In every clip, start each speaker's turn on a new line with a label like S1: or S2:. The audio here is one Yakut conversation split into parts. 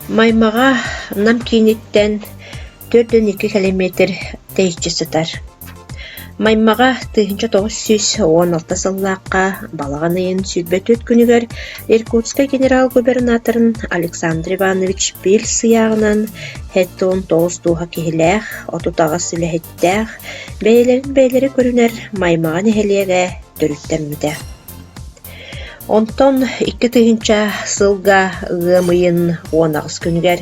S1: Маймаҕа Нам кииниттэн 42 километр тэйиччи сытар. Маймаҕа 1916 сыллаахха балаҕан ыйын 24 күнүгэр Иркутскай генерал-губернаторын Александр Иванович Пиль сыйааҕынан 79 дууһа киһилээх, 38 үлэһиттээх, бэйэлэрин бэйэлэрэ көрүнэр Маймаҕа нэһилиэгэ төрүттэммитэ. Онтон 2000 сылга ыам ыйын 18 күнүгэр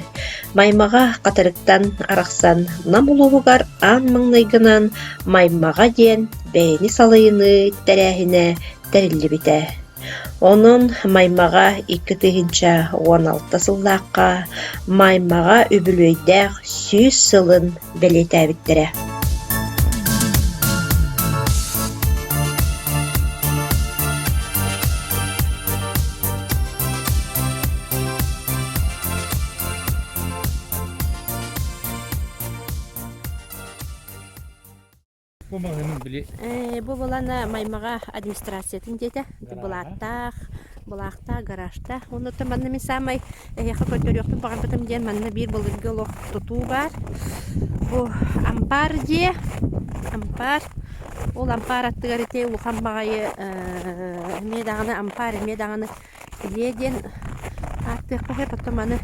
S1: Маймаҕа Хатырыктан арахсан Нам улууһугар аан маҥнайгынан Маймаҕа диэн бэйэни салайыныы тэрээһинэ тэриллибитэ. Онон Маймаҕа 2016 сыллаахха Маймаҕа үбүлүөйдээх 100 сылын бэлиэтээбиттэрэ.
S2: Бу маҕаһыынын били
S1: Э, бу булан Маймаҕа администрациятын дьиэтэ. Былааттаах, былаахтаах, гаражтаах. Оннуттан манна мин саамай эһиэхэ көрдөрүөхпүн баҕарбытым диэн манна биир былыргы олох тутуу баар. Бу ампаар дьиэ, ампаар. Ол ампаар аттыгар ити улахан баҕайы э, эмиэ даҕаны ампаар, эмиэ даҕаны дьиэ диэн ааттыахха сөп. Оттон маны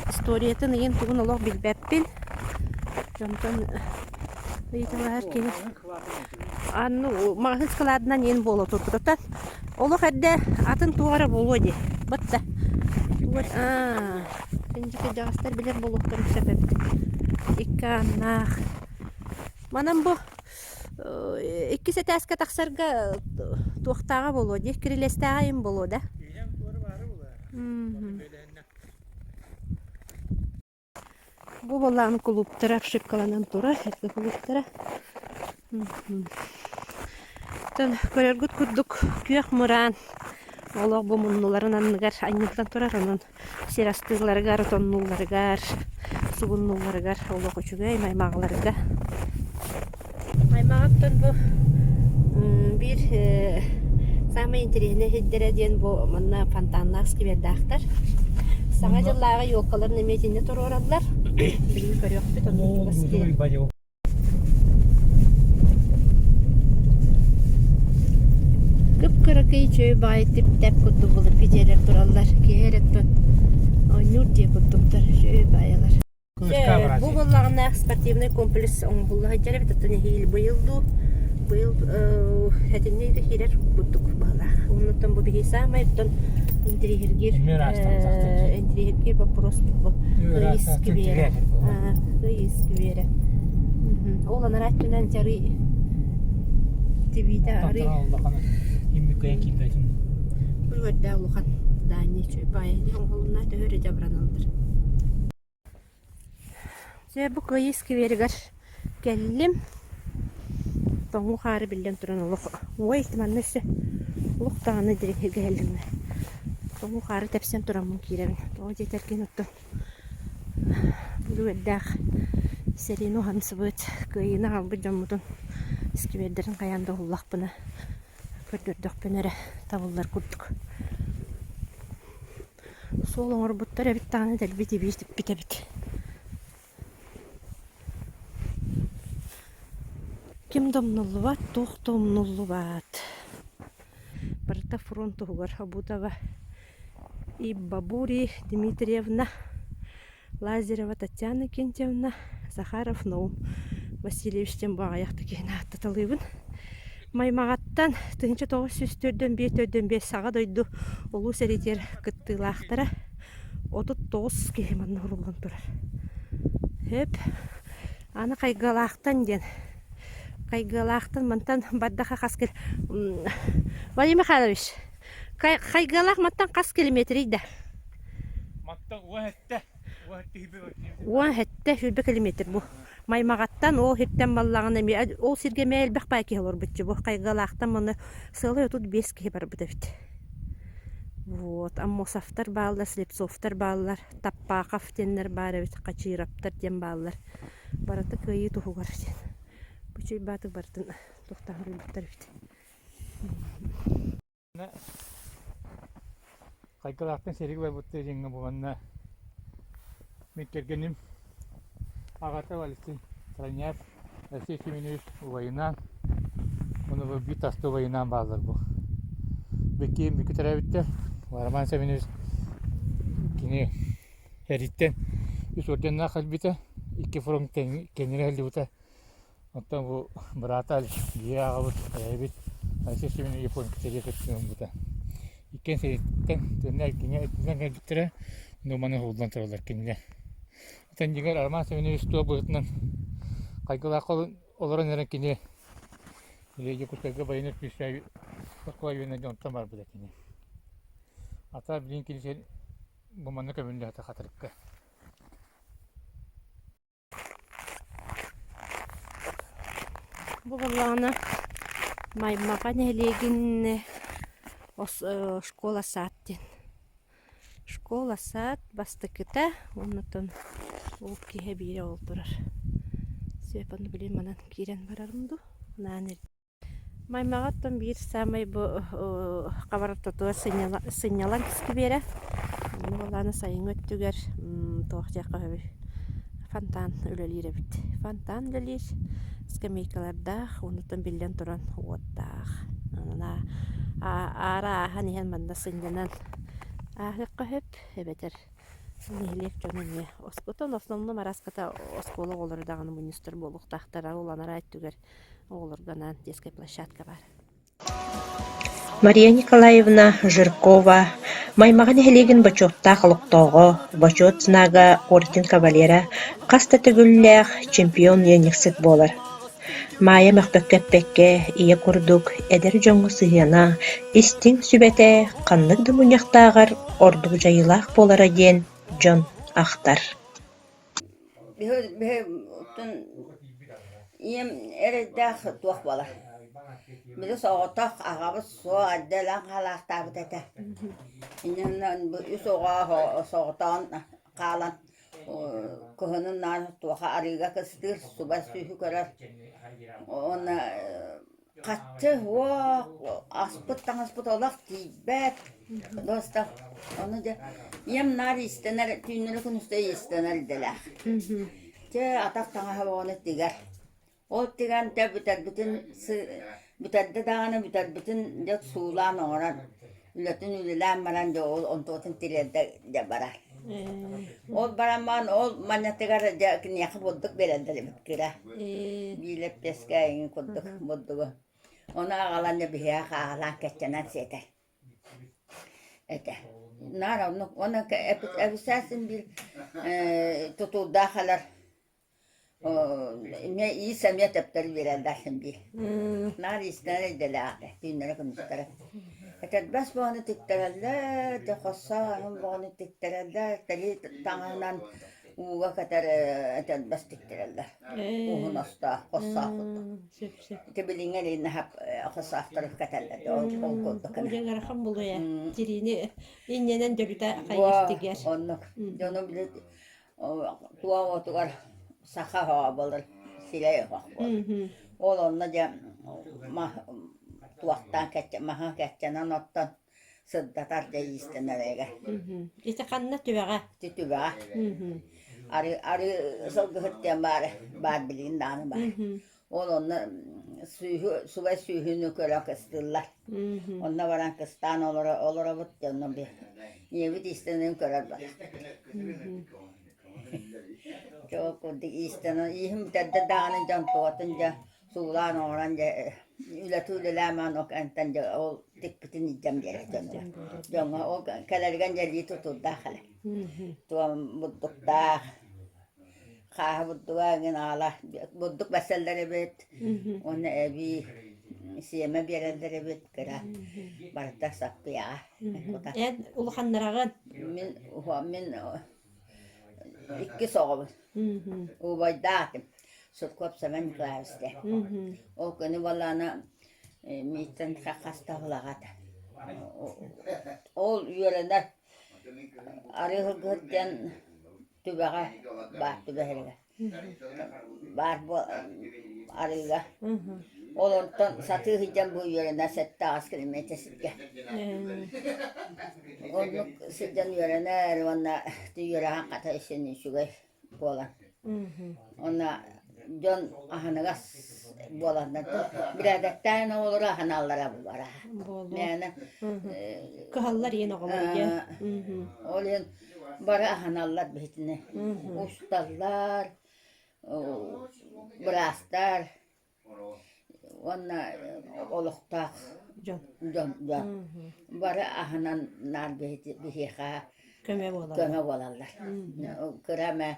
S1: историятын ыйын тугун олох билбэппин. Дьонтон ыйыталаһар киһи Анны маҕаһыын складынан иэн буола турбут. Оттон олох эрдэ атын туох эрэ буолуо дии. Бытта. Аа, киндьи кырдьаҕастар билэр буолуохтарын сөп эбит. Икки ааннаах. Манан бу иккис этээскэ тахсарга туохтааҕа буолуо дии, кирилиэстээҕэ им буолуо да? Бу буоллаҕына кулууптара обшивкаланан турар, эргэ кулууптара. Оттон көрөргүт курдук күөх мыраан олох бу муннуларын анныгар анньыллан турар, онон сир астыылларыгар, отоннуулларыгар, сугуннуулларыгар олох үчүгэй маймаҕаларга. Аймаҕыттан бу биир саамай интэриэһинэй сирдэрэ диэн бу манна фонтаннаах сквердаахтар. Саҥа дьыллааҕы елкаларын эмиэ итиннэ туруораллар. Билигин көрүөхпүт, онно чугас киирэн. Кып-кыракый чөй баай тип-тэп курдук былыргы дьиэлэр тураллар. Киһи эрэ оттон оонньуур дьиэ курдуктар, чөй баайалар. Бу буоллаҕына спортивнай комплекс оҥоһулла сылдьар эбит, оттон эһиил быйыл дуу, быйыл этиннэ да киирэр курдук быһыылаах. Оннуттан бу биһи саамай оттон интэриэһиргиир интэриэһиргиир боппуруос бу Кыайыы скверэ. Кыайыы скверэ. Ол анараа өттүнэн дьарый тибиитэ арый Үлүгэрдээх улахан здание баайа оҥоһулунна төһө эрэ дьабыраналлар. Дьэ, бу Кыайыы скверигэр кэллим. Тоҥуу хаары биллэн туран олох уой манна өссө олох даҕаны дириҥ кэллим. Тоҥуу хаары тэпсэн тураммын киирэбин. Тоҕо диэтэргин оттон үлүгэрдээх сэриини уһансыбыт, кыайыыны аҕалбыт дьоммутун сквердэрин хайаан да уһуллахпына, көрдөрдөхпүнэ эрэ табыллар курдук. Суол оҥорбуттар эбит даҕаны дэлби тибии типпит эбит. Ким да умнуллубат, туох да умнуллубат. Барыта фронт туһугар Обутова и Бабури Дмитриевна Лазарева Татьяна Кентьевна, Захаров Наум Васильевич диэн бу аҕыйах да киһини ааттаталыыбын. Маймаҕаттан 1945 төрдөн Саҕа дойду Улуу сэриитигэр кыттыылаахтара 39 киһи манна уһуллан турар. Сөп. Аны Хайгыалаахтан диэн. Хайгыалаахтан мантан бардаха хас кил... Владимир Михайлович, Хайгыалаах мантан хас километрий да?
S2: Мантан 17.
S1: 17 сүүрбэ километр бу. Маймаҕаттан ол сиртэн баллаҕына эмиэ ол сиргэ эмиэ элбэх баай киһи олорбутчу бу Хайгалаахтан маны сыалай 35 киһи барбыт эбит. Вот Аммосовтар бааллар, Слепцовтар бааллар, Таппахов диэннэр баар эбит, Хачыровтар диэн бааллар. Барыта кыайыы туһугар диэн. Бу чуйбаатык барытын туохтаан ылбыттар эбит.
S2: Хайгылаахтан сэриигэ барбыттар диэҥҥэ буоланна. Мин кэргэним аҕата Алексей Троняев Алексей Семенович убайынаан уонна биир таска убайынаан бааллар бу. Биккиэн бүкү төрөөбүттэр. Роман Семенович кини эриттэн үс орденнаах кэлбитэ, икки фронт кэннигэр сылдьыбыта. Оттон бу быраата биһиги аҕабыт, эһэбит Алексей Семенович Японка сэрии кыттыыны ылбыта. Иккиэн сэрииттэн тыынна эркиҥҥэ эркиннэн кэлбиттэрэ, ону маны уһуллан тураллар кинилэр. Оттон дьиҥэр Роман Семенович туох быһыытынан хайгылаахха олорон эрэн кини Дьокуускайга военный пристав оскуола үөрэнэ дьонтон барбыта кини. Ата билигин кини бу манна көмүллээтэ Хатырыкка.
S1: Бу буоллаҕына Маймаҕа нэһилиэгин школа-сад диэн. Школа-сад бастакыта уонна ол киһи биирэ ол турар. Сөп ону билин манан киирэн барарым дуу анаан Маймаҕа оттон биир саамай бу хабар ортотугар сынньалаҥ искибиэрэ. Онно буоллаҕына сайыҥҥы өттүгэр туох диэххэ сөбүй фонтан үлэлиир эбит. Фонтан үлэлиир, скамейкалардаах, оннуттан биллэн туран уоттаах. Онон аара ааһан иһэн манна сынньанан ааһыахха сөп эбэтэр нэһилиэк дьоно эмиэ оттон основном араската оскуола оҕолоро даҕаны мунньустар буолуохтаахтара. Ол анараа өттүгэр Оҕолорго анаан детскай площадка баар.
S3: Мария Николаевна Жиркова Маймаҕа нэһилиэгин бочуоттаах олохтооҕо, Бочуот знага орден кавалера, хас да төгүллээх чемпион ыанньыксыт буолар. Маайа мөхпөккө-эппэккэ, ийэ курдук эдэр дьоҥҥо сыһыана, истиҥ сүбэтэ ханнык да мунньахтааҕар ордук дьайыылаах буолара диэн дьон ахтар.
S4: Биһи ийэм эрэйдээх туох буолар. Били соҕотох аҕабыт суох эрдэ өлөн хаалаахтаабыт этэ. Иннинэн бу үс оҕо соҕотоҕун хаалан кыһынын наар туоха арыыга кыстыыр, суба сүөһү көрөр. Уонна Хаччы уох аспыт таҥаспыт олох тиийбэт дуоста ону дьэ ийэм наар иистэнэр түүннэри күнүстэ иистэнэр идэлээх чэ атах таҥаһа оҕону тигэр ол тигэн дьэ бүтэрбитин бүтэрдэ даҕаны бүтэрбитин дьэ суулаан оҥорон үлэтин үлэлээн баран дьэ ол онтуотун тириэрдэ дьэ барар ол баран баран ол манньатыгар дьэ киниэхэ бурдук биэрэллэр эбит кыра биир лэппиэскэ эҥин курдук бурдугу ону аҕалан дьэ биһиэхэ хааһылаан кэччэнэн сиэтэр этэ наар оннук уонна эбисээсин биир тутуурдаах ылар Эмиэ иис эмиэ тэптэр биэрэллэр дии. Наар иистэнэр идэлээх түүннэри күнүстэри. Этэрбэс буоланы тиктэрэллэр, дьэ хоссоох аһын буоланы тиктэрэллэр, тэлии таҥаһынан ууга кэтэр этэрбэс тиктэрэллэр. Уһун остоох, хоссоох курдук. Ити билиҥҥи илин хоссоохтору кэтэллэр ол ол курдук.
S1: Дьэ ыарахан буолуо тириини инньэнэн дьөлүтэ хайыыр тигэр.
S4: Оннук. Дьону били Туох оҕотугар саха оһоҕо буолар, сирэй оһох буолар. Ол онно дьэ туохтаан маһы кэччэнэн оттон сырдатар дьэ иистэнэр эгэ.
S1: Ити ханна түбэҕэ?
S4: Ити түбэҕэ. Арыы арыы сылгыһыт диэн баар баар билигин даҕаны баар. Ол онно сүүһү субай сүүһүнү көрө кыстыыллар. Онно баран кыстаан олоро олоробут дьэ онно ийэбит иистэнэрин көрөр барахпыт. Дьэ ол курдук иистэнэн ииһин бүтэрдэ даҕаны дьон туотун дьэ суулаан оҥорон дьэ үлэтэ үлэлээн баран ол кэнниттэн дьэ ол тикпитин илдьэн биэрэр дьонугар. Дьоҥҥо ол кэлэригэр дьэ илии тутуурдаах элэ. Туом бурдуктаах Хааһы бурдуга эҥин аҕала бурдук бэрсэллэр эбит уонна эбии сиэмэ биэрэллэр эбит кыра барыта саппыйаҕа кута.
S1: Эн улаханнараҕын?
S4: Мин мин иккис оҕобун убайдаах этим Сурков Семен Николаевич диэн. Ол күнү буоллаҕына мииттэн хаста улаҕа этэ. Ол үөрэнэр Арыыһыргыһыт диэн түбэҕэ баар түбэһэригэр баар арыыга. Ол онтон сатыы сылдьан бу үөрэнэ 7-8 километр сиргэ. Оннук сылдьан үөрэнэр уонна үөрэҕин хата исин үчүгэй буолан. Уонна дьон аһыныгас буоланнар бирээдэктээн оҕолору аһыналлара булара. Мээнэ
S1: Кыһаллар иэн оҕолор диэн.
S4: Ол иһин бары аһыналлар биһитини. Усталлар, быраастар уонна олохтоох
S1: Дьон.
S4: дьон дьон бары аһынан наар биһиэхэ
S1: Көмө буолаллар.
S4: көмө буолаллар. Кыра эмэ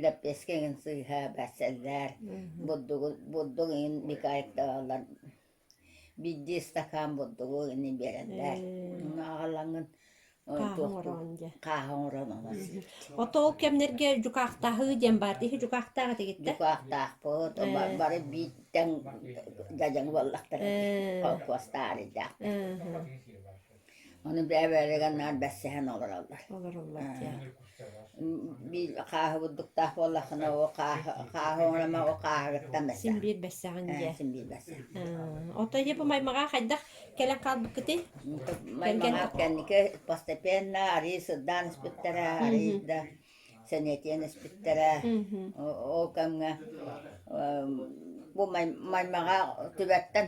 S4: лэппиэскэ эҥин сыыһа бэрсэллэр, бурдугу бурдук эҥин бикаайыктааллар. Биирдии ыстакаан бурдугу эҥин биэрэллэр. Аҕалаҥҥын
S1: Хааһы оҥороон дьэ.
S4: Хааһы оҥорон олор сиэбит.
S1: Ото ол кэмнэргэ дьукаахтаһыы диэн баар дии дьукаахтаах этигиттэ?
S4: Дьукаахтаахпыт, бары бииртэн дьадьаҥы буоллахтара холкуостаарыйдаахтар. Ону бэйэ-бэйэлэригэр наар бэссэһэн олороллор.
S1: Олороллор дии.
S4: Биир хааһы бурдуктаах буоллаххына, ол хааһы хааһы оҥоромо, ол хааһыгыттан
S1: Син
S4: бэссэҕин.
S1: биир бэссэҕин дьэ.
S4: Син биир бэссэҕин.
S1: Ото дьэ бу маймаҕа хайдах кэлэн хаалбыккытый?
S4: Маймаҕа кэнники постепенно арыый сырдаан испиттэрэ, арыый да сэниэтийэн испиттэрэ. Ол кэмҥэ бу маймаҕа түбэттэн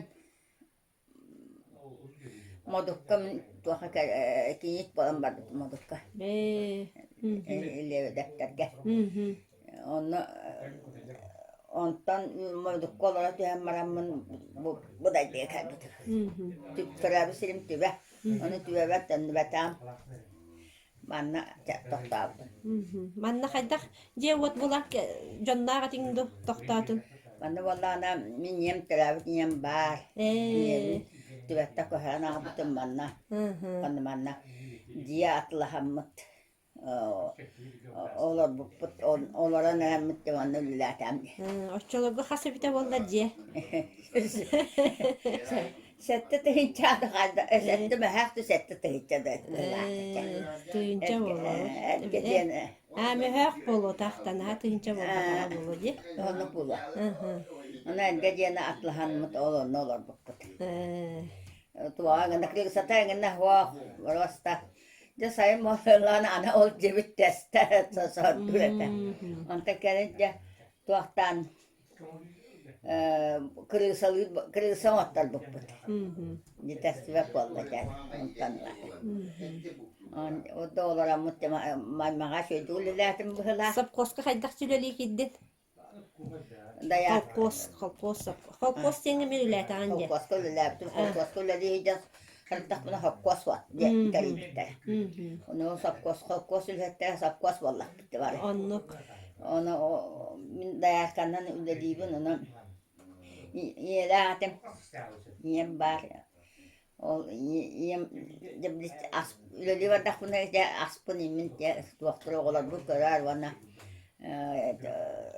S4: Модукка туоха кийиит буолан барбыт Модукка. Лебедевтэргэ. Онно онтон Модукка олоро түһэн бараммын бу бу дайдыга кэлбитим. Төрөөбүт сирим Түбэ. Ону Түбэбэр төннүбэтэҕим. Манна тохтообутум.
S1: Манна хайдах дьиэ-уот булан дьонноох этиҥ дуу тохтоотун?
S4: Манна буоллаҕына мин ийэм төрөөбүт ийэм баар. Ийэбин Түбэттэ көһөрөн аҕалбытым манна. Манна манна дьиэ атылаһаммыт олорбуппут олорон эрэммит де манна үлэлээтэм дии.
S1: Оччолорго хас эбитэ буолла дьиэ?
S4: 7 тыһыынча сэттэ мөһөөх да 7 тыһыынча да
S1: Тыһыынча буолуо.
S4: Эргэ диэн
S1: Аа мөһөөх буолуо таахтан аа тыһыынча буолбатаҕа буолуо дии.
S4: Оннук буолуо. Ону эргэ диэни атлаһаммыт ол онно олорбуппут. Туоҕа гына крысата гына суох просто дьэ сайын буоллаҕына аны ол дьиэбит тэстэ сордуур этэ. Онтон кэлин дьэ туохтаан Крысалыыр крыса оҥотторбуппут. Дьитэстибэт буолла дьэ онтон ыла. Олороммут маймаҕа үчүгэйдик үлэлээтим быһыылаах.
S1: Сопхуоска хайдах үлэлии киирдин? Холкуос, холкуос, холкуос диэҥҥэ мин үлэлээтэҕин дии.
S4: Холкуоска үлэлээбитим, холкуоска үлэлии сылдьан сырыттахпына холкуос диэн тэрийбиттэрэ. Ону сопхуос, холкуос үлэһиттэрэ сопхуос буоллахпыт бары.
S1: Оннук.
S4: Ону мин доярканан үлэлиибин, онон ийэлээх этим, ийэм баар. Ол ийэм дьэ ас үлэлии бардахпына дьэ аспын иммин дьэ туохтара оҕолорбун көрөөр уонна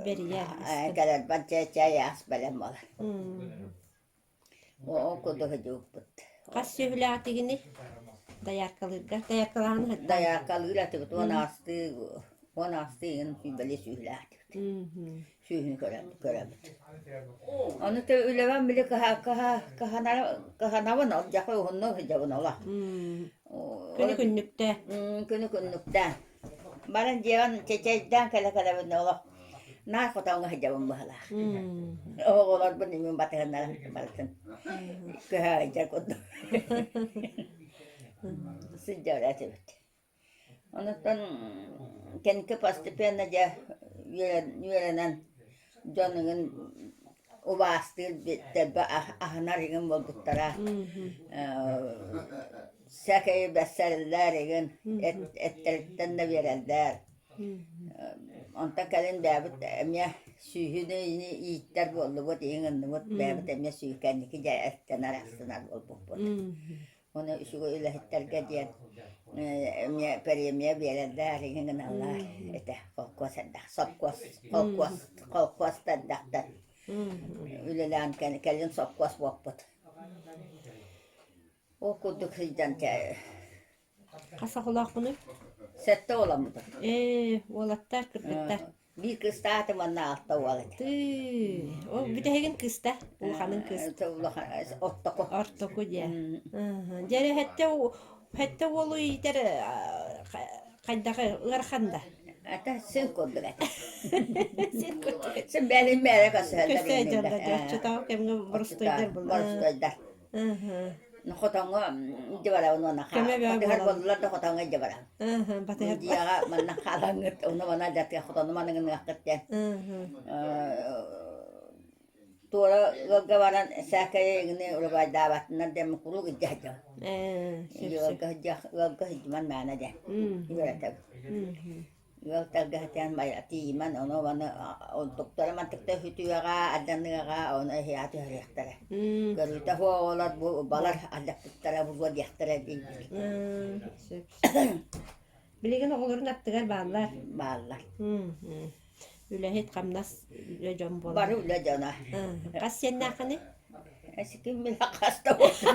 S1: Бэрийэ
S4: кэлэрбэр чэй чэй ас бэлэм буолар. Ол курдук сылдьыбыппыт.
S1: Хас сүөһүлээх этигиний? Дояркалыырга. Дояркалааһын сыттаан.
S4: Дояркалыыр этибит 10 аастыы 10 аастыы игин сүүрбэлии сүөһүлээх этибит. Сүөһүнү көрөбүт. Ону тэ үлэбэн били кыһа кыһа кыһанара кыһанабын ол дьахы уһуннук сылдьабын ола.
S1: Күнү күннүктэ.
S4: Күнү күннүктээн. Баран дьиэбин чэчэйдээн кэлэ-кэлэбин олох наар хотоҥҥо сылдьабын быһалаах. Оҕолорбун имин батыһыннаран барытын көһө сылдьар курдук сылдьар этибит. Онуттан кэнники постепенно дьэ үөрэнэн дьон игин убаастыыр дэлби аһынар игин буолбуттара. Сээкэйи бэссэрэллэр игин эттэриттэн да биэрэллэр. Онтон кэлин бэйэбит эмиэ сүүһүнү ииттэр буоллубут, иһин гынныбыт, бэйэбит эмиэ сүүһү кэнники дьэ эттэнэр астынар буолбуппут. Ону үчүгэй үлэһиттэргэ диэн эмиэ премия биэрэллэр, иһин гыналлар этэ. Холкуос элбэх, сопхуос, холкуос, холкуос да элбэхтэр үлэлээн кэлин сопхуос буолпут. Ол курдук сылдьан
S1: Хас оҕолооххунуй?
S4: Сэттэ уоламмытым.
S1: Ээ, уолаттар, кыргыттар.
S4: Биир кыыстаах этим уонна алта уол этэ.
S1: Тыы, ол бүтэһигин кыыста, улаханын кыыс.
S4: Улахан ортоку.
S1: Ортоку дьэ. Дьэ эрэ сэттэ сэттэ уолу иитэр хайдах ыарахан да?
S4: Это сын курдук этэ.
S1: Син курдук этэ.
S4: Син бэйэлин бэйэлэ
S1: Көстө
S4: көсөһөллөр
S1: дьоннор дьэ оччотооҕу кэмҥэ боростуойдар буолла.
S4: Боростуойдар. Хотоҥҥо илдьэ барабын уонна
S1: Көмө бөҕө
S4: батыһар
S1: буолаллар.
S4: буоллулар да хотоҥҥо илдьэ барабын.
S1: Батыһар.
S4: Дьиэҕэ манна хаалаҥҥыт, онно манна дьатыа хотону маныгыныаххыт диэн. Туора ыалга баран сээкэйи урабайдаабатыннар диэн куруук илдьэ сылдьабын.
S1: Сөп-сөп.
S4: Ыалга сылдьах ыалга сылдьыман мээнэ диэн үөрэтэбин. Ыал тэлгэһэтигэр тиийимэн ону-маны онтуктара мантыкта үтүөҕэ, алдьаныаҕа, ону эһиэхэ түһэриэхтэрэ. Көрүүтэ суох оҕолор бу балар алдьаппыттара буолуо диэхтэрэ диибит.
S1: Сөп. Билигин оҕолорун аттыгар бааллар.
S4: Бааллар.
S1: Үлэһит, хамнас үлэ дьон буолар.
S4: Бары үлэ дьоно.
S1: Хас сиэннээххиний?
S4: Ситим билэ хас да буолла.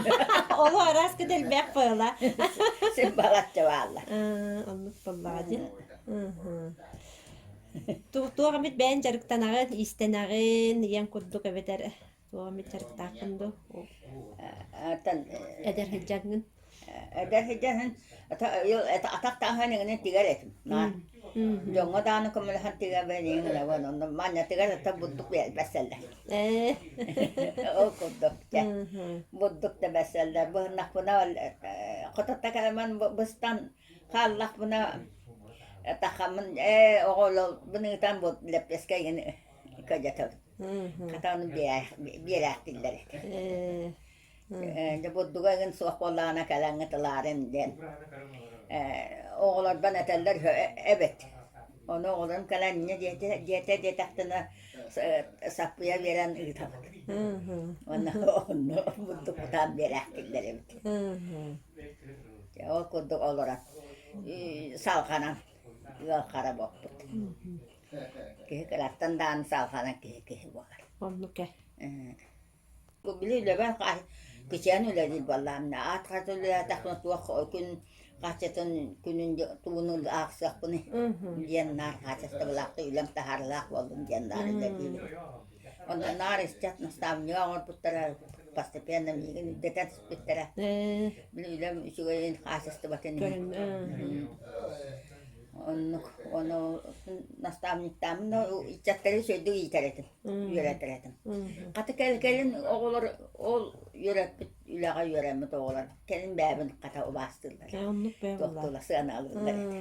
S1: Олу араас кыт элбэх буола.
S4: Син балачча бааллар.
S1: Оннук буоллаҕа дии. Туох эмит бэйэн дьарыктанаҕын, иистэнэҕин, ийэҥ курдук эбэтэр туох эмит дьарыктааххын дуу? Эдэр сылдьаҥҥын.
S4: Эдэр сылдьан атах таҥаһын иҥинэн тигэр этим. Дьоҥҥо даҕаны көмөлөһөн тигэбин иҥинэбин. Онно манньатыгар ата бурдук бэссэллэр. Ол курдук дьэ. Бурдук да бэссэллэр. Быһыннахпына хототто кэлэмэн быстан хааллахпына тахаммын ээ оҕолорбун ыытан бу лэппиэскэ игин көдьөтөбүн. Хата ону биэрээхтииллэр этэ. Дьэ бурдуга эҥин суох буоллаҕына кэлэҥҥит ылаарыҥ диэн оҕолорбун этэллэр эбит. Ону оҕолорум кэлэн инньэ диэтэ диэтэ диэтэхтинэ саппыйа биэрэн ыытабыт. Уонна онно бурдук кутаан биэрээхтииллэр эбит. Дьэ ол курдук олорон салҕанан ыал хара буолбут. Киһи кыраттан даҕаны салҕанан киһи киһи буолар.
S1: Оннук ээ.
S4: Били үлэбэр кичээн үлэлиир буоллаҕым аат хата үлэлээтэхпинэ туох күн хааччытын күнүн тугун аахсыахпыный диэн наар хаачыстыбалаахтык үлэм таһаарыылаах буоллун диэн наар үлэлиибин. Онно наар ыччат наставнига оҥорбуттара постепенно миигин үрдэтэн түспүттэрэ. Били үлэм үчүгэйин хаачыстыбатын иһин. Оннук ону наставниктааммын да ыччаттары үчүгэйдик иитэр этим, үөрэтэр этим. Хата кэлин оҕолор ол үөрэппит үлэҕэ үөрэммит оҕолор кэлин бэйэбин хата убаастыыллар.
S1: Оннук бэйэ буолла.
S4: Туохтуула сыаналыыллар этэ.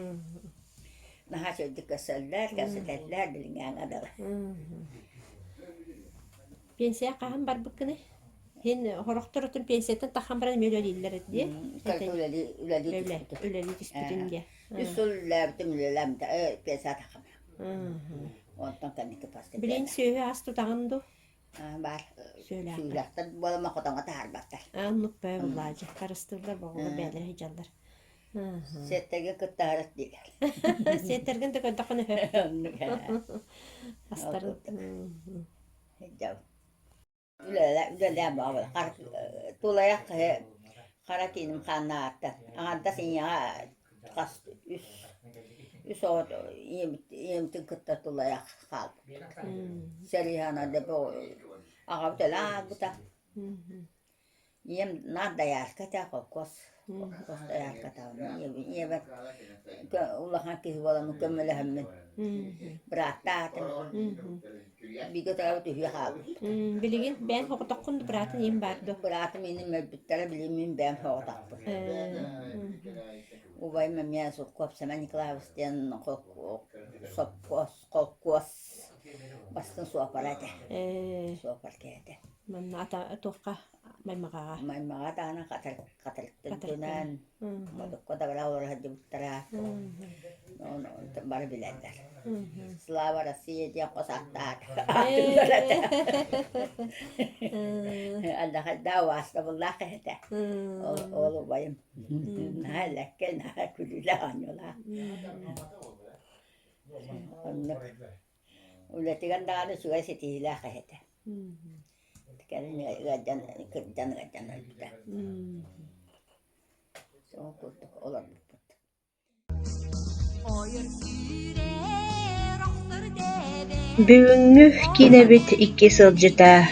S4: Наһаа үчүгэйдик көрсөллөр, кэпсэтэллэр билиҥҥээҥҥэ дылы.
S1: Пенсия хаһан барбыккыный? Һин сорохтор отун пенсияттан таххан баран эмиэ үлэлииллэр дии.
S4: Үлэлии үлэлии түспүтүм.
S1: Үлэлии түспүтүн диэ.
S4: Үс сыл үлэлээбитим үлэлээбитэ пенсия таххам. Онтон кэнники постепенно.
S1: Билин сүөһү ас тутаҕын дуу?
S4: Баар. Сүүлэхтэр буолама хотоҥҥо таһаарбаттар.
S1: Оннук бээ буллаадьы. Харыстыыллар боҕолор бээлэрэ сылдьаллар.
S4: Сиэттэргэ кыттаһарыт дииллэр.
S1: Сиэттэргин да көрдөххүнэ өһөр.
S4: Оннук
S1: Астарын.
S4: Үлэлээн баҕабын. Тулайах киһи хара кииним хааннаахтан. Аҥардас ийэҕэ хас үс үс оҕо ийэбитин кытта тулайах хаалбыт. Сэрии саҕана аҕабыт өлөн хаалбыта. Ийэм наар доярка этэ, холкуос холкуос доярката. Ийэбэр улахан киһи буоламмын көмөлөһөммүн бырааттаатым. Бииргэ төрөөбүт үһүө хаалбыт.
S1: Билигин бэйэҥ соҕотоххун да быраатын ийэм баар дуо?
S4: Быраатым иним өлбүттэрэ, билигин мин бэйэм соҕотохпун. Убайым эмиэ Сурков Семен Николаевич диэн сопхуос холкуос бастыҥ суопара этэ. Суопар киһи этэ.
S1: Манна ата туохха Маймаҕаҕа.
S4: Маймаҕа даҕаны хатырыктан модукка да бара олоро сылдьыбыттара. Бары билэллэр. Слава Россия диэн хос ааттаах ааттыыллар этэ. Аллахайдаа убаастабыллаах киһи этэ. Ол убайым. Наһаа элэккэй, наһаа күлүүлээх оонньуулаах. Оннук. Үлэтигэр даҕаны үчүгэй ситиһиилээх киһи этэ. Кэлин ыалдьан, кырдьан ыалдьан өлбүтэ. Ол курдук олорбуппут.
S5: Ойор сүүрэр охсор
S3: Бүгүҥҥү киинэбит икки сылдьыта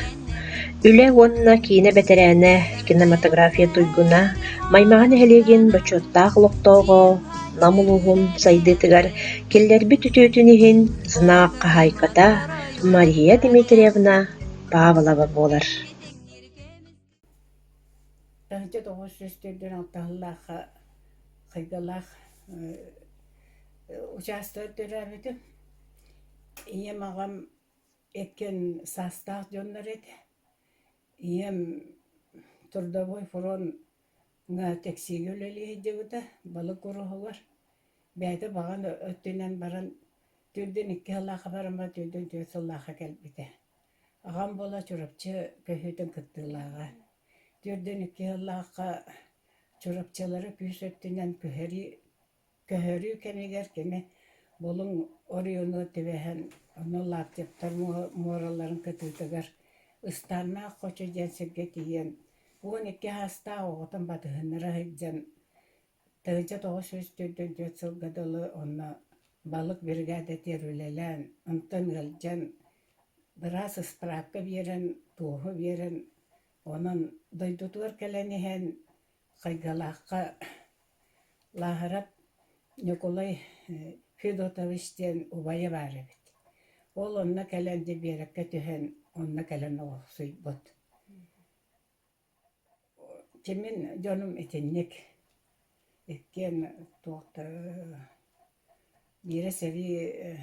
S3: Үлэ уонна киинэ бэтэрээнэ, кинематография туйгуна, Маймаҕа нэһилиэгин бочуоттаах олохтооҕо, Нам улууһун сайдыытыгар киллэрбит үтүөтүн иһин знак хаһаайката Мария Дмитриевна Павлова буолар.
S5: Таһырдьа 904 сыллаахха Хайгалаах учаастагар төрөөбүтүм. Ийэм, аҕам иккиэн саастаах дьоннор этэ. Ийэм трудовой фроҥҥа таксига үлэлии сылдьыбыта, балык уруһугар. Бэйэтэ баҕан өттүнэн баран 42 сыллаахха баран баран 44 сыллаахха кэлбитэ. Аҕам буола Чурапчы көһүүтүн кыттыылааҕа. 42 сыллаахха Чурапчылары күүс өттүнэн көһөрүү көһөрүү кэмигэр кини Булуҥ оройуонугар түбэһэн, онно Лаптевтар муораларын кытыытыгар Ыстааннаах Хочо диэн сиргэ тиийэн, 12 саастаах оҕотун батыһыннара сылдьан, 1944 сылга дылы онно балык бригадатыгар үлэлээн, онтон ыалдьан, быраас ыспыраапка биэрэн, туоһу биэрэн, онон дойдутугар кэлэн иһэн Хайгалаахха Лааһарап Ньукулай Федотович диэн убайа баар эбит. Ол онно кэлэн дьэ биэрэккэ түһэн онно кэлэн олохсуйбут. Кимин дьонум итинник иккиэн туохта биирэ сэрии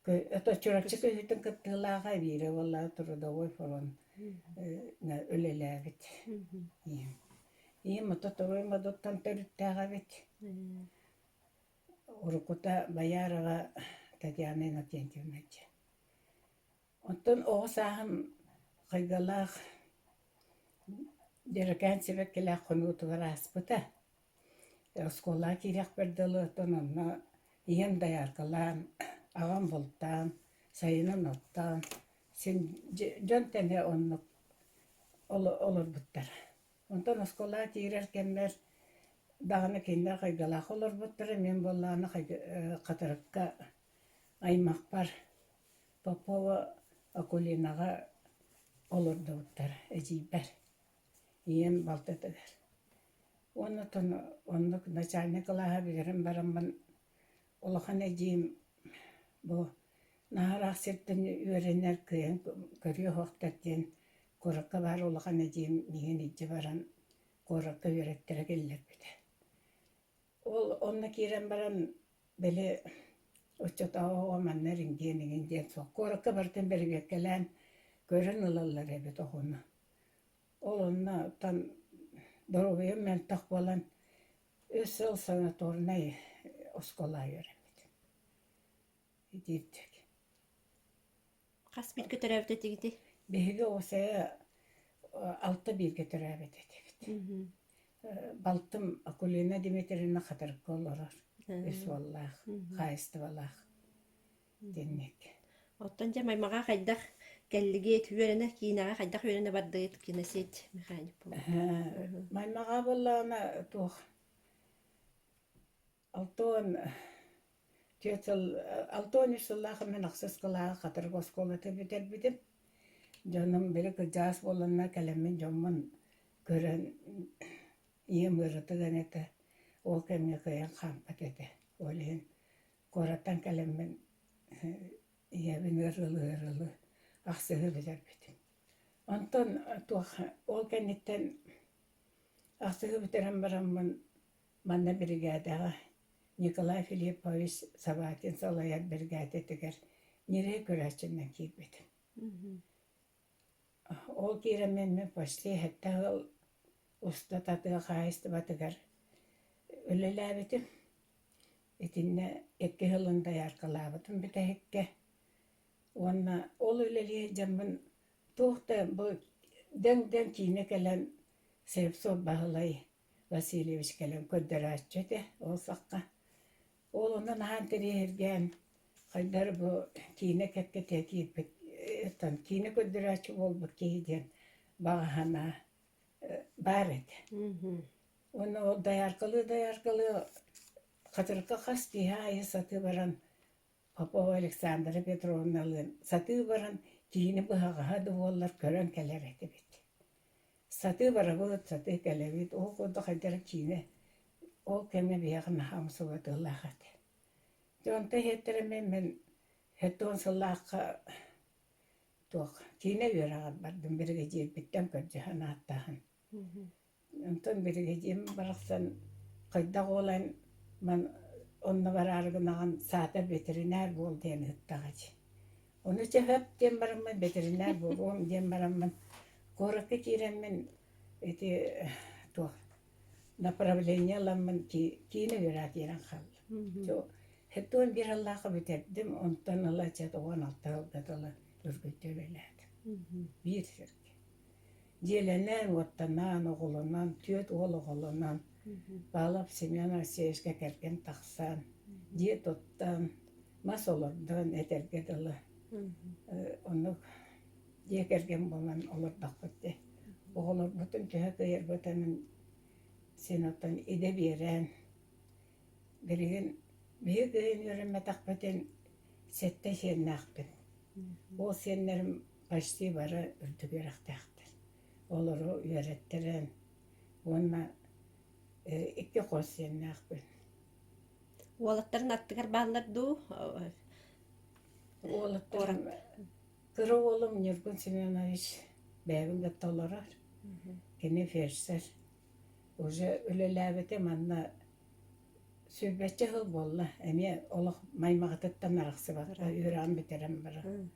S5: Это Чурапчы көһүүтүн кыттыылааҕа биирэ буолла трудовой фронт үлэлээбит. Ийэм ото Торуй Модуттан төрүттээх эбит. Уруккута Боярова Татьяна Иннокентьевна диэн. Оттон оҕо сааһым Хайгалаах Дьэрэкээн сибэккилээх хонуутугар ааспыта. Оскуолаҕа киириэхпэр дылы оттон онно ийэм дояркалаан, аҕам бултаан, сайынын оттоон, син дьон тэҥэ оннук олорбуттара. Онтон оскуолаҕа киирэр кэммэр даҕаны кинилэр Хайгалаах олорбуттара, мин буоллаҕына Хатырыкка аймахпар Попова Акулинаҕа олордубуттара, эдьиийбэр, ийэм балтытыгар. Уонна оттон оннук начальник кылааһы бүтэрэн бараммын улахан эдьиийим бу наһаа ыраах сиртэн үөрэнэр кыайан көрүө суохтар диэн куоракка баар улахан эдьиийим миигин илдьэ баран куоракка үөрэттэрэ киллэрбитэ. Ол онно киирэн баран били оччотооҕу оҕо манна эриҥдиэн иҥин диэн суох. Куоракка барытын бэрэбиэркэлээн көрөн ылаллар эбит оҕону. Ол онно оттон доруобуйам мөлтөх буолан үс сыл санаторнай оскуолаҕа үөрэммитим. Итиирдик.
S1: Хас бииргэ төрөөбүт этигитий?
S5: Биһиги уопсайа алта бииргэ төрөөбүт этибит. Балтым Акулина Дмитриевна Хатырыкка олорор, үс уоллаах, хаһаайыстыбалаах. Итинник.
S1: Оттон дьэ Маймаҕа хайдах кэллигит, үөрэнэ киинэҕэ хайдах үөрэнэ бардыгыт киносеть механик буолан?
S5: Маймаҕа буоллаҕына туох 64 сыл 63 сыллаах мин ахсыс кылааһы Хатырык оскуолатын бүтэрбитим. Дьонум били кырдьаҕас буоланнар кэлэммин дьоммун көрөн ийэм ыарытыган этэ, ол кэмҥэ кыайан хаампат этэ. Ол иһин Куораттан кэлэммин ийэбин ыарыылыы-ыарыылыы ахсыһы бүтэрбитим. Онтон туох ол кэнниттэн ахсыһы бүтэрэн бараммын манна биригээдэҕэ Николай Филиппович Собакин салайар биригээдэтигэр ньирэй көрөөччүнэн киирбитим. Ол киирэммин мин почти сэттэ сыл устата тыа хаһаайыстыбатыгар үлэлээбитим. Итиннэ икки сылын дояркалаабытым бүтэһиккэ. Уонна ол үлэлии сылдьаммын туох да бу дэҥ-дэҥ киинэ кэлэн Слепцов Баһылай Васильевич кэлэн көрдөрөөччү этэ ол сахха. Ол онно наһаа интэриэһиргээн хайдах бу киинэ кэккэтэ киирбит киинэ көрдөрөөччү буолбут киһи диэн баҕа санаа баар этэ. Уонна ол дояркалыы-дояркалыы хатырыкка хас киэһэ аайы сатыы баран. Попова Александра Петровналыын сатыы баран киһини быһаҕаһа да буоллар көрөн кэлэр этибит. Сатыы барабыт, сатыы кэлэбит, ол курдук хайдах эрэ киинэ ол кэмҥэ биһиэхэ наһаа умсугутуулаах этэ. Дьэ онтон иһиттэрэ мин мин 70 сыллаахха туох киинэ үөрэҕэр бардым биригэдьиирбиттэн көрдөһөн ааттааһын. Онтон биригэдьиирим барахсан хайдах уолан ман онно бараары гынаҕын саатар ветеринар буол диэн ыыттаҕа дии. Ону чэ сөп диэн бараммын ветеринар буолуом диэн бараммын куоракка киирэммин ити туох направление ыламмын киинэ үөрэх киирэн хааллым. Хэттуон биир сыллаахха бүтэрдим, онтон ыла чэ 16 сылга дылы үргүччү үлэлээтим. Биир сиргэ. Дьиэлэнэн, уоттанан, оҕолонон, түөрт уол оҕолонон, Павлов Семен Алексеевичка кэргэн тахсан, дьиэ туттан, мас олордон, этэргэ дылы, оннук дьиэ кэргэн буолан олордохпут дии. Оҕолорбутун төһө кыайарбытынан син оттон идэ биэрэн, билигин биһиги кыайан үөрэммэтэхпитин сэттэ сиэннээхпин. Ол сиэннэрим почти бары үрдүк үөрэхтээхтэр. Олору үөрэттэрэн уонна икки хос сиэннээхпин.
S1: Уолаттарын аттыгар бааллар дуу?
S5: Уолаттарым кыра уолум Ньургун Семенович бэйэбин кытта олорор. Кини фельдшер. Уже үлэлээбитэ манна сүүрбэччэ сыл буолла. Эмиэ олох маймаҕытыттан арахсыбакка үөрэҕин бүтэрэн баран.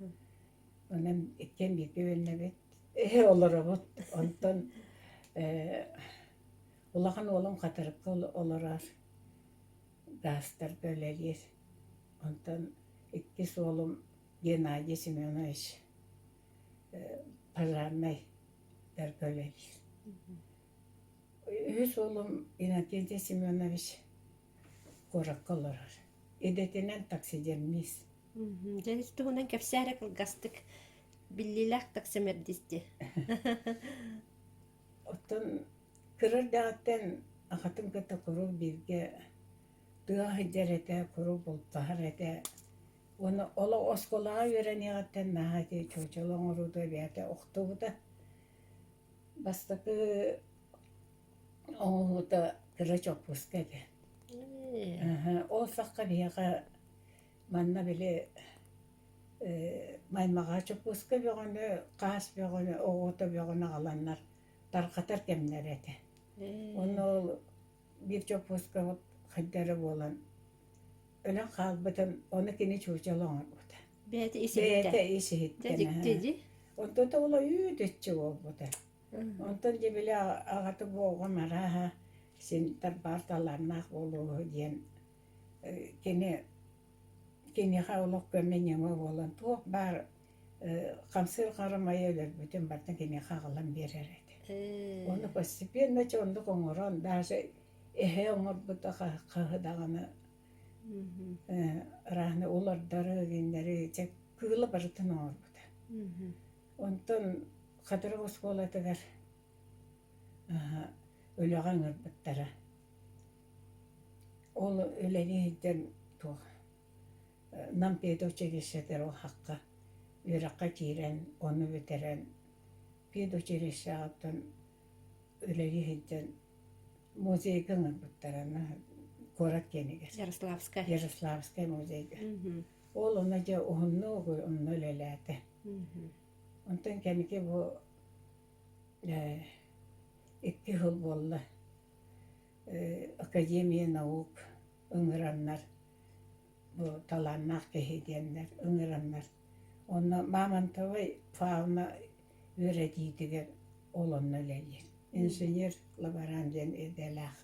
S5: Онон иккиэн бииргэ үөрэнэбит, олоробут. Онтон улахан уолум Хатырыкка олорор, гаастарга үлэлиир. Онтон иккис уолум Геннадий Семенович пожарнайдарга үлэлиир. Үһүс уолум Иннокентий Семенович куоракка олорор. Идэтинэн таксидермист.
S1: Дьэ, ис туһунан кэпсээ эрэ кылгастык. Биллиилээх таксимердист дии.
S5: Оттон кыра эрдэҕиттэн аҕатын кытта куруук бииргэ тыа сылдьар этэ, куруук бултаһар этэ. Уонна олох оскуолаҕа үөрэниэҕиттэн наһаа ити чуучала оҥоруута бэйэтэ охтубута. Бастакы оҥоһуута кыра чоппууска этэ. Ол сахха биһиэхэ манна били маймаҕа чоппууска бөҕөнү, хаас бөҕөнү, оҕото бөҕөнү аҕаланнар тарҕатар кэмнэрэ этэ. Уонна ол биир чоппуускабыт хайда эрэ буолан өлөн хаалбытын ону кини чуучала оҥорбута.
S1: Бэйэтэ ис иһиттэн.
S5: Бэйэтэ ис иһиттэн.
S1: Дьэ дьикти дии.
S5: Онтон оҕоло үүт-үччү буолбута. Онтон дьэ били аҕата бу оҕом арааһа син тарбаар талааннаах буолуоһу диэн кини киниэхэ олох көмө-ньыма буолан туох баар хамсыыр харамайы өлөрбүтүн барытын киниэхэ аҕалан биэрэр этэ. Ону постепенно чэ оннук оҥорон даже эһэ оҥорбута хаһы даҕаны Ырааны улардары, кинилэри чэ кыыла барытын оҥорбута. Онтон Хатырык оскуолатыгар үлэҕэ ыҥырбыттара. Ол үлэлии сылдьан туох Нам педучилищетыгар улахахха үөрэххэ киирэн, ону бүтэрэн педучилищеҕыттан үлэлии сылдьан музейга ыҥырбыттара куорат киэнигэр.
S1: Ярославскай.
S5: Ярославскай музейга. Ол онно дьэ уһуннук онно үлэлээтэ. Онтон кэнники бу икки сыл буолла Академия наук ыҥыраннар бу талааннаах киһи диэннэр ыҥыраннар онно Мамонтовай фауна үөрэтиитигэр ол онно үлэлиир. Инженер лаборант диэн идэлээх.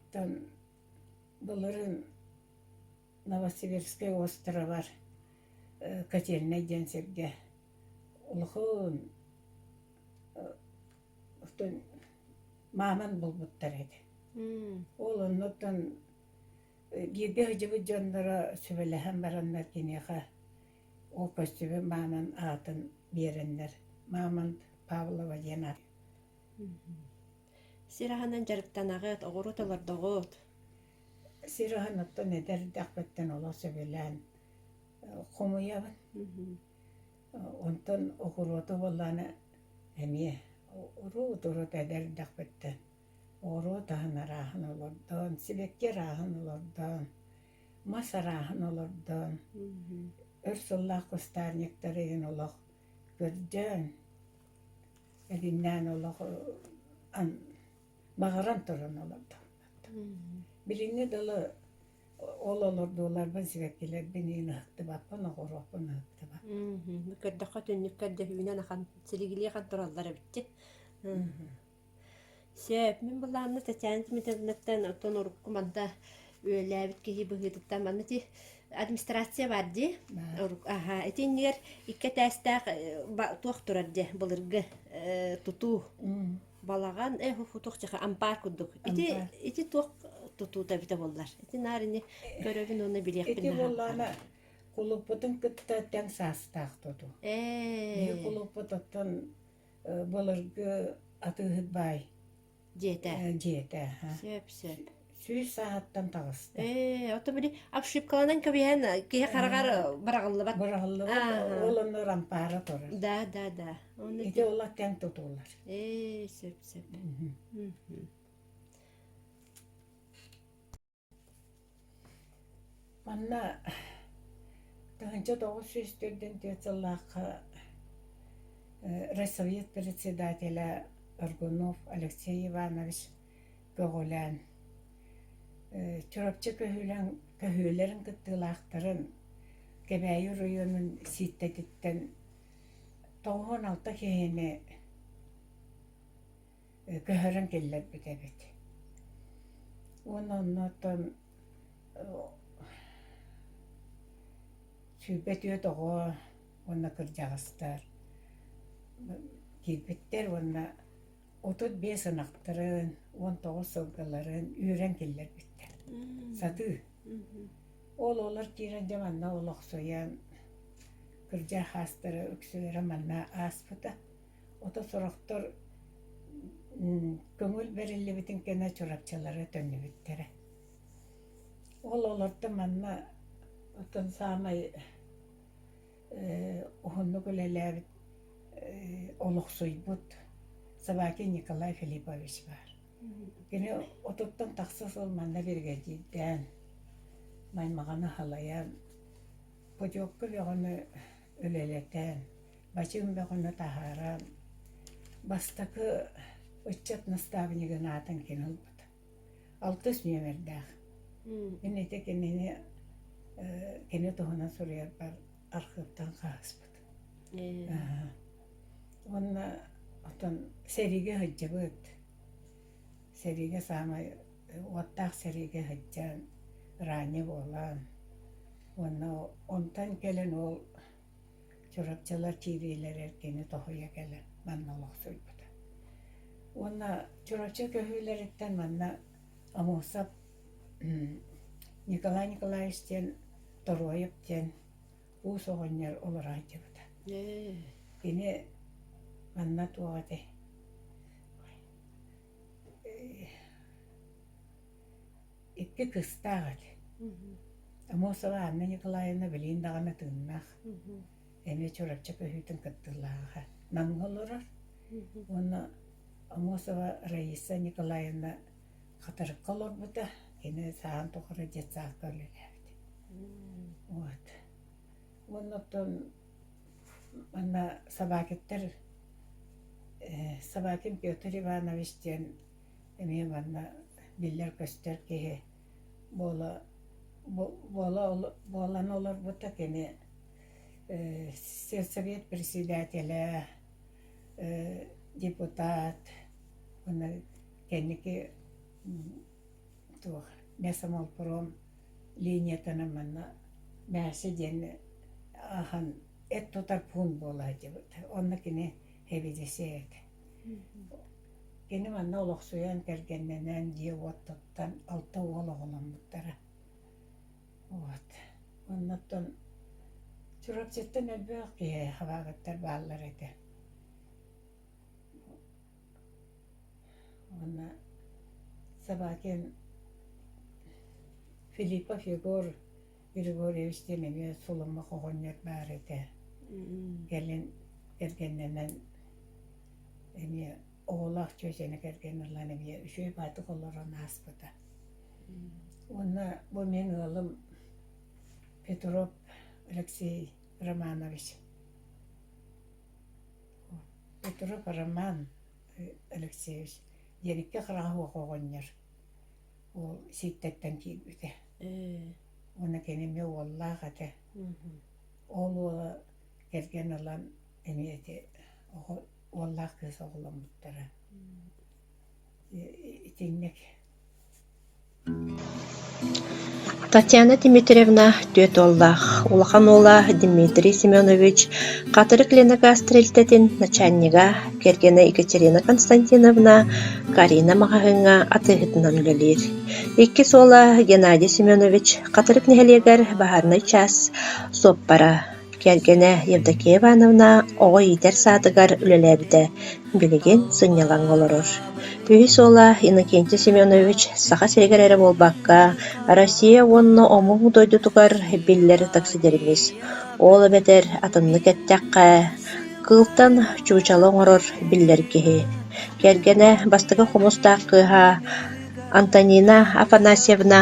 S5: Оттон былырыын Новосибирскай островар Котельнай диэн сиргэ улахан оттон мааман булбуттар этэ. Ол оннуттан бииргэ сылдьыбыт дьонноро сүбэлэһэн бараннар киниэхэ Ол көстүбүт мааман аатын биэрэннэр Мамонт Павлова диэн аат.
S1: Сир аһынан дьарыктанаҕыт, оҕуруот олордоҕут?
S5: Сир аһын оттон эдэр эрдэхпиттэн олох сөбүлээн хомуйабын. Онтон оҕуруоту буоллаҕына эмиэ уруут-урут эдэр эрдэхпиттэн оҕуруот аһын арааһын олордон, сибэкки арааһын олордон, мас арааһын олордон, өр сыллаах кустарниктары игин олох көрдөөн, эбиннээн олох баҕаран туран олордом. Билиҥҥи дылы ол олордууларбын сибэккилэрбин иин ыһыктыбаппын, оҕуруоппун ыһыктыбаппын.
S1: Көрдөххө түннүккэр дьөһүүнэн ахан силигилии ахан тураллар эбитчи. Сөп, мин былаанна Татьяна Дмитриевнаттан оттон урукку манта үлэлээбит киһи быһыытыттан манна ити администрация баар дии. Аха, ити иннигэр икки этээстээх туох турар дии былыргы тутуу балаҕан э туох чаха ампаар курдук. Ити ити туох тутуута эбитэ буоллар. Ити наар ини көрөбүн уонна билиэхпин
S5: Ити буоллаҕына кулуппутун кытта тэҥ саастаах тутуу.
S1: Ээ.
S5: Биһи кулуппут оттон былыргы атыыһыт баай
S1: дьиэтэ.
S5: Дьиэтэ.
S1: Сөп, сөп.
S5: Сүүс сааһыттан таҕыста.
S1: Ээ, ото били обшивкаланан кэбиһэн киһи хараҕар быраҕыллыбат.
S5: Быраҕыллыбат, ол онно рампаара турар.
S1: Да, да, да.
S5: Ити олох тэҥ тутуулар.
S1: Ээ, сөп, сөп.
S5: Манна 1944 сыллаахха Райсовет председателэ Аргунов Алексей Иванович көҕүлээн Чурапчы көһүүлээн көһүүлэрин кыттыылаахтарын Кэбээйи оройуонун Сииттэтиттэн 96 киһини көһөрөн киллэрбит эбит. Уонна оннуттан 24 оҕо уонна кырдьаҕастар киирбиттэр уонна 35 ынахтарын, 19 сылгыларын үүрэн киллэрбиттэр. Сатыы. Ол олор киирэн дьэ манна олохсуйан кырдьар хаастара үксүлэрэ манна ааспыта. Ото сорохтор көҥүл бэриллибитин кэннэ Чурапчылары төннүбүттэрэ. Ол олортон манна оттон саамай уһуннук үлэлээбит олохсуйбут Собакин Николай Филиппович баар. Кини отуттан тахса сыл манна биригэдьиирдээн, Маймаҕаны халайан, путевка бөҕөнү үлэлэтэн, бачыым бөҕөнү таһааран, бастакы ыччат наставнигын аатын кини ылбыта. Алтыс нүөмэрдээх. Мин ити кинини кини туһунан суруйарбар архыыптан хаһыспыт. Уонна оттон сэриигэ сылдьыбыт. Сэриигэ саамай уоттаах сэриигэ сылдьан, ранее буолан уонна онтон кэлэн ол Чурапчылар киириилэригэр кини тоһуйа кэлэн манна олохсуйбута. Уонна Чурапчы көһүүлэриттэн манна Амосов Николай Николаевич диэн Торуойап диэн уус оҕонньор олоро сылдьыбыта. Кини манна туох этэй Икки кыыстаах этэ. Амосова Анна Николаевна билигин даҕаны тыыннаах. Эмиэ Чурапчы көһүүтүн кыттыылааҕа. Намҥа олорор. Уонна Амосова Раиса Николаевна Хатырыкка олорбута. Кини сааһын тухары детсадка үлэлээбит. Вот. Уонна оттон манна Собакиттар Собакин Петр Иванович диэн эмиэ манна биллэр-көстөр киһи буола буола буолан олорбута кини сельсовет председателэ, депутат уонна кэнники туох мясомолпром линиятынан манна Мясо диэн ахан эт тутар пуун буола сылдьыбыт. Онно кини сэбиэдиссэй этэ. Кини манна олохсуйан, кэргэннэнэн, дьиэ-уот туттан, алта уол оҕоломмуттара. Вот. Оннуттан Чурапчыттан элбэх киһи хабаагыттар бааллар этэ. Уонна Собакин Филиппов Егор Григорьевич диэн эмиэ сулумах оҕонньор баар этэ. Кэлин кэргэннэнэн эмиэ оҕолоох чүөчэни кэргэн ылан эмиэ үчүгэй баатык олорон ааспыта. Уонна бу мин ыалым Петров Алексей Романович. Петров Роман Алексеевич диэн икки хараҕа суох оҕонньор уол Сииттэттэн киирбитэ. Уонна кини эмиэ уоллаах этэ. Ол уола кэргэн ылан эмиэ ити оҕо уоллаах кыыс оҕоломмуттара. Итинник
S3: Татьяна Дмитриевна түөрт уоллаах, улахан уола Дмитрий Семенович Хатырык Ленагаз тэрилтэтин начальнига, кэргэнэ Екатерина Константиновна Карина маҕаһыыҥҥа атыыһытынан үлэлиир. Иккис уола Геннадий Семенович Хатырык нэһилиэгэр баһаарынай чаас суоппара, Кэргэнэ Евдокия Ивановна оҕо иитэр саадыгар үлэлээбитэ, билигин сынньалаҥҥа олорор. Үһүс уола Иннокентий Семенович Саха сиригэр эрэ буолбакка, Россия уонна омук дойдутугар биллэр таксидермист, ол эбэтэр атыннык эттэххэ, кыылтан чуучала оҥорор биллэр киһи. Кэргэнэ бастакы хомустаах кыыһа Антонина Афанасьевна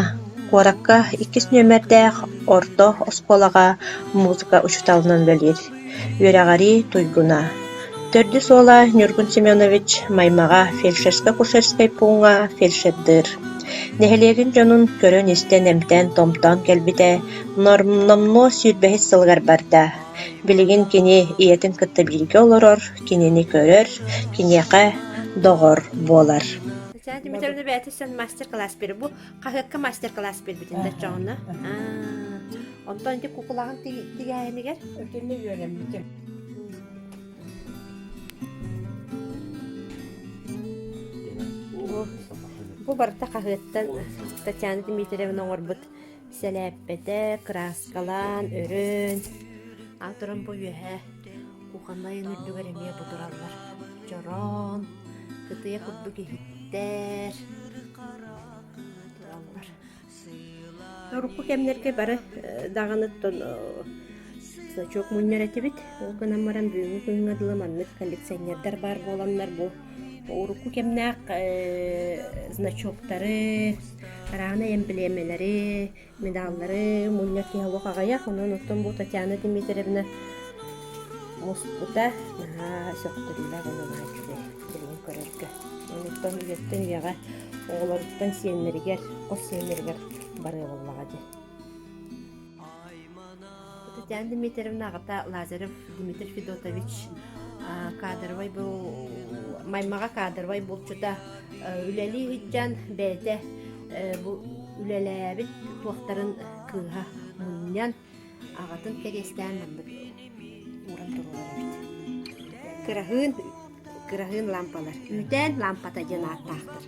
S3: куоракка иккис нүөмэрдээх орто оскуолаҕа музыка учууталынан үлэлиир, үөрэҕирии туйгуна. Төрдүс уола Ньургун Семенович Маймаҕа фельдшерско-акушерскай пууҥҥа фельдшердыыр. Нэһилиэгин дьонун көрөн-истэн эмтээн-томтоон кэлбитэ номнуо сүүрбэһис сылыгар барда. Билигин кини ийэтин кытта бииргэ олорор, кинини көрөр, киниэхэ доҕор буолар.
S1: Татьяна Дмитриевна бэйэтэ мастер-класс биэрэр. Бу хаһыакка мастер-класс биэрбитин да чоҕуна. Онтон ити кукулаҕын тигээһинигэр?
S5: Итиннэ үөрэммитим.
S1: Бу, бу барыта хаһыаттан Татьяна Дмитриевна оҥорбут сэлээппэтэ, кырааскалаан, өрөн. А туран бу үөһэ кухоннайын үрдүгэр эмиэ бу тураллар. Чороон, кытыйа курдук иһиттэр тураллар. Урукку кэмнэргэ бары даҕаны значок мунньар этибит. Ол гынан баран бүгүҥҥү күҥҥэ дылы маннык коллекционердар баар буоланнар бу урукку кэмнээх значоктары, араанай эмблемэлэри, медаллары мунньар киһи олох аҕыйах. Онон оттон бу Татьяна Дмитриевна муспута наһаа сөхтөрүүлээх уонна наһаа үчүгэй билигин көрөргө. Онуттан үйэттэн үйэҕэ оҕолоруттан сиэннэригэр, хос сиэннэригэр барыа буоллаҕа дии. Татьяна Дмитриевна аҕата Лазарев Дмитрий Федотович кадровай бу Маймаҕа кадровай булчута үлэлии сылдьан бэйэтэ бу үлэлээбит туохтарын кыыһа мунньан аҕатын кэриэстээн маннык ууран туруорар эбит. Кыраһыын кыраһыын лампалар үүтээн лампата диэн ааттаахтар.